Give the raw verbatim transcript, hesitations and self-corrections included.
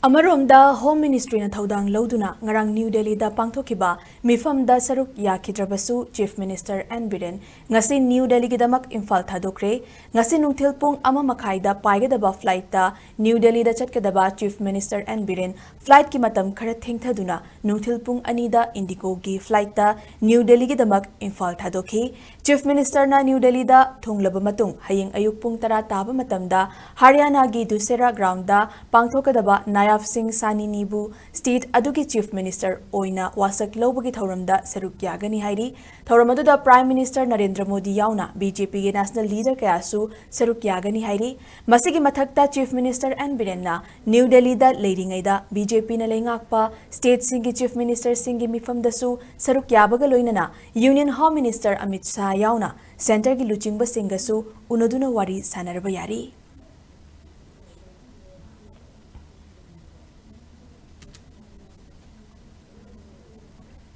ꯑꯃꯔꯣꯝꯗ, Home Ministryꯅ ꯊꯧꯗꯥꯡ ꯂꯧꯗꯨꯅ ꯉꯔꯥꯡ ꯅ꯭ꯌꯨ ꯗꯦꯜꯂꯤꯗ ꯄꯥꯡꯊꯣꯛꯈꯤꯕ ꯃꯤꯐꯝꯗ ꯁꯔꯨꯛ ꯌꯥꯈꯤꯗ꯭ꯔꯕꯁꯨ, Chief Minister ꯑꯦꯟ ꯕꯤꯔꯦꯟ ꯉꯁꯤ ꯅ꯭ꯌꯨ ꯗꯦꯜꯂꯤꯒꯤꯗꯃꯛ ꯏꯝꯐꯥꯜ ꯊꯥꯗꯣꯛꯈ꯭ꯔꯦ꯫ ꯉꯁꯤ ꯅꯨꯡꯊꯤꯜ ꯄꯨꯡ ꯑꯃ ꯃꯈꯥꯏꯗ ꯄꯥꯏꯒꯗꯕ flightꯇ ꯅ꯭ꯌꯨ ꯗꯦꯜꯂꯤꯗ ꯆꯠꯀꯗꯕ Chief Minister ꯑꯦꯟ ꯕꯤꯔꯦꯟ flightꯀꯤ ꯃꯇꯝ ꯈꯔ ꯊꯦꯡꯊꯗꯨꯅ ꯅꯨꯡꯊꯤꯜ ꯄꯨꯡ ꯑꯅꯤꯗ IndiGoꯒꯤ flightꯇ ꯅ꯭ꯌꯨ ꯗꯦꯜꯂꯤꯒꯤꯗꯃꯛ ꯏꯝꯐꯥꯜ ꯊꯥꯗꯣꯛꯈꯤ꯫ Chief Ministerꯅ ꯅ꯭ꯌꯨ ꯗꯦꯜꯂꯤꯗ ꯊꯨꯡꯂꯕ ꯃꯇꯨꯡ ꯍꯌꯦꯡ ꯑꯌꯨꯛ ꯄꯨꯡ ꯇꯔꯥ ꯇꯥꯕ ꯃꯇꯝꯗ ꯍꯔꯤꯌꯥꯅꯥꯒꯤ ꯗꯨꯁꯦꯔꯥ groundꯗ ꯄꯥꯡꯊꯣꯛꯀꯗꯕ ꯅꯥꯌꯥꯕ ꯁꯤꯡ ꯁꯥꯅꯤꯅꯤꯕꯨ state ꯑꯗꯨꯒꯤ Chief Minister ꯑꯣꯏꯅ ꯋꯥꯁꯛ ꯂꯧꯕꯒꯤ ꯊꯧꯔꯝꯗ ꯁꯔꯨꯛ ꯌꯥꯒꯅꯤ ꯍꯥꯏꯔꯤ꯫ ꯊꯧꯔꯝ ꯑꯗꯨꯗ Prime Minister ꯅꯔꯦꯟꯗ꯭ꯔ ꯃꯣꯗꯤ ꯌꯥꯎꯅ BJPꯒꯤ national leader ꯀꯌꯥꯁꯨ ꯁꯔꯨꯛ ꯌꯥꯒꯅꯤ ꯍꯥꯏꯔꯤ꯫ ꯃꯁꯤꯒꯤ ꯃꯊꯛꯇ Chief Minister ꯑꯦꯟ ꯕꯤꯔꯦꯟꯅ ꯅ꯭ꯌꯨ ꯗꯦꯜꯂꯤꯗ ꯂꯩꯔꯤꯉꯩꯗ BJPꯅ ꯂꯩꯉꯥꯛꯄ stateꯁꯤꯡꯒꯤ Chief Ministerꯁꯤꯡꯒꯤ ꯃꯤꯐꯝꯗꯁꯨ ꯁꯔꯨꯛ ꯌꯥꯕꯒ ꯂꯣꯏꯅꯅ Union Home Minister Amit Shah ꯌꯥꯎꯅ centreꯒꯤ ꯂꯨꯆꯤꯡꯕꯁꯤꯡꯒꯁꯨ ꯎꯅꯗꯨꯅ ꯋꯥꯔꯤ ꯁꯥꯟꯅꯔꯕ ꯌꯥꯔꯤ꯫